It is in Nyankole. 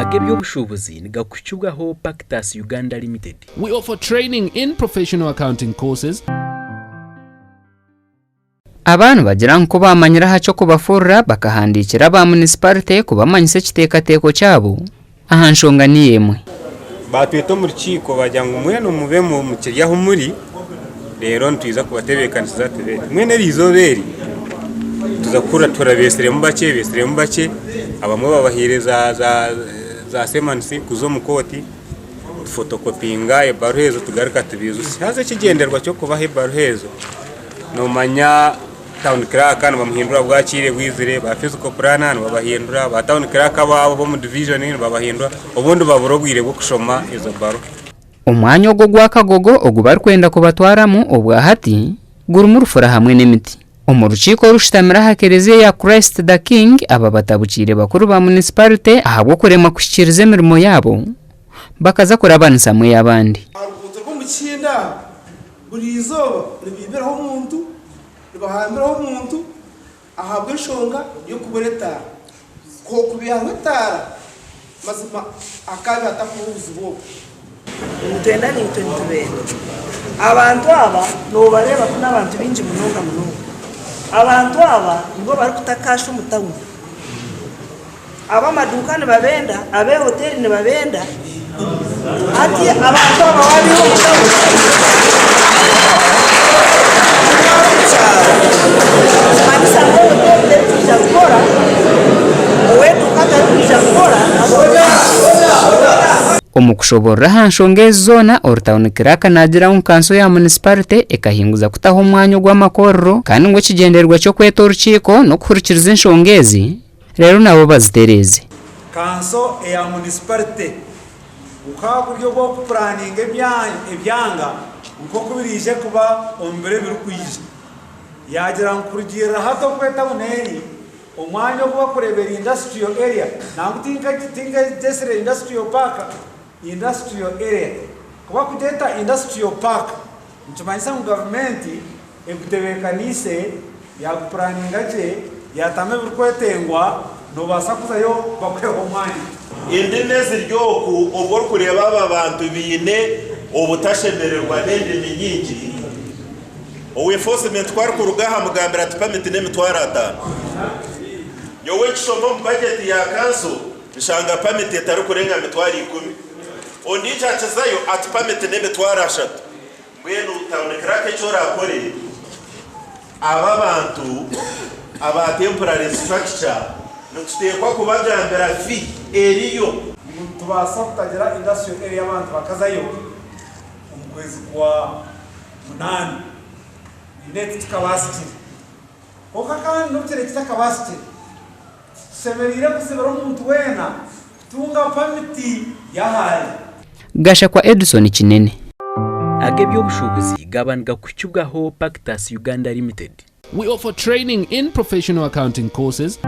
Ag'eby'obushuubuzi nigakuhikibwaho Pactus Uganda Limited. We offer training in professional accounting courses. Aba nibagira ngu ku baamanyire aha ky'okubafurura bakahandiikira aba munisiparite kubamanyisa ekiteekateeko kyabo aha nshonga niyo emwe. Baatweta omu rukiiko baagira ngu mwena mube mukiri ahu muri reero nitwija kubatebeekanisiza tubeete. Mbwenu eri izooba eri tuza kuhurira turabeetsiremu bakye beetsiremu bakye abamwe babahaire za semanisi kuza omu kooti tufotokopinga ebaruha ezo tugaruka tubiijutsya. Haza ekigyendererwa ky'okubaha ebaruha ezo Noomanya tawuni kiraaka nibamuhindura bwakiire bwizire, ba fiziko puraana nibabahindura, ba tawuni kiraaka abaabo ab'omu divijoni nibabahindura, obundi babura obwire bw'okushoma ezo baruha. Omwanya ogu ogwa Kagogo ogu barikwenda kubatwaramu obwa hati gurimu rufura hamwe n'emiti. Omu rukiiko orushutamire aha kereziya ya Christ the King aba batabukiire bakuru ba munisiparite ahabw'okuremwa kuhikiiriza emirimo yaabo bakaza kurabanisamu ey'abandi. Aha ruguuto rw'omu kihanda aha, buri izooba nibaibiraho omuntu, nibahambiraho omuntu ahabw'enshonga y'okubura etaara. Ku hookubihaho etaara, mazima hakaabaire hatakubaho obuzibu obu. Nitwenda naitwe nitubenda. Abantu aba nobareeba ku n'abantu baingi munonga munonga. Abantu aba nibo barikuta cash omu tawuni. Ab'amaduuka nibabenda, ab'ehoteeri nibabenda. Hati abantu aba waabaiha omu tawuni kubatwara omu kyaro, nikimanyisa ngu ehoteeri terikwija kukora, ow'eduuka tarikwija kukora. Omu kushoboorora aha nshonga ezi zoona, Orutawuni Kiraaka naagira ngu kanso ya munisiparite ekahinguza kutaho omwanya ogw'amakorero kandi ngu ekigyendererwa ky'okweta orukiiko n'okuhurikiriza enshonga ezi reero nabo bazitereeze. Kanso eya munisiparite bukaba buri obw'okupuraninga ebyanga nk'oku biraije kuba omu biro ebirikwija. Yaagira ngu kurugiirira hati oku etawuni eri, omwanya ogu barikureebera industrial area, nangwa tinkagyetsire industrial park, industrial area. Ku barikugyeta industrial park nikimanyisa ngu gavumenti egutebeekaniise, yaagupuraninga gye, yaatamu ebirikwetengwa, noobaasa kuzayo bakuheho omwanya. Endimi eziri oku, obu orikureeba aba bantu baine obutashemererwa n'endimi nyingi, owa enforcement ku arikuruga aha amugambira ati pamiti n'emitwaro ataano. Nyowe nkishoma omu bajeti ya kanso nshanga pamiti etarikurenga mitwaro ikumi. Ondiijo akizayo ati pamiti n'emitwaro ashatu. Mbwenu tawuni kiraka eki oraakore, aba abantu aba temporary structure nituteekwa kubagambira fee eriyo. Ngu nitubaasa kutagira industrial area abantu bakazayo omu kwezi kwa munaana. Nindeeba titukabaasikire. Kwonka kandi n'obu kirabe kitakabaasikire, titushemereire kuzibira omuntu weena kutunga pamiti y'ahaari. Gashakwa Edson Kinene. Ag'eby'obushuubuzi gaaba nigakuhikibwaho Pactus Uganda Limited. We offer training in professional accounting courses.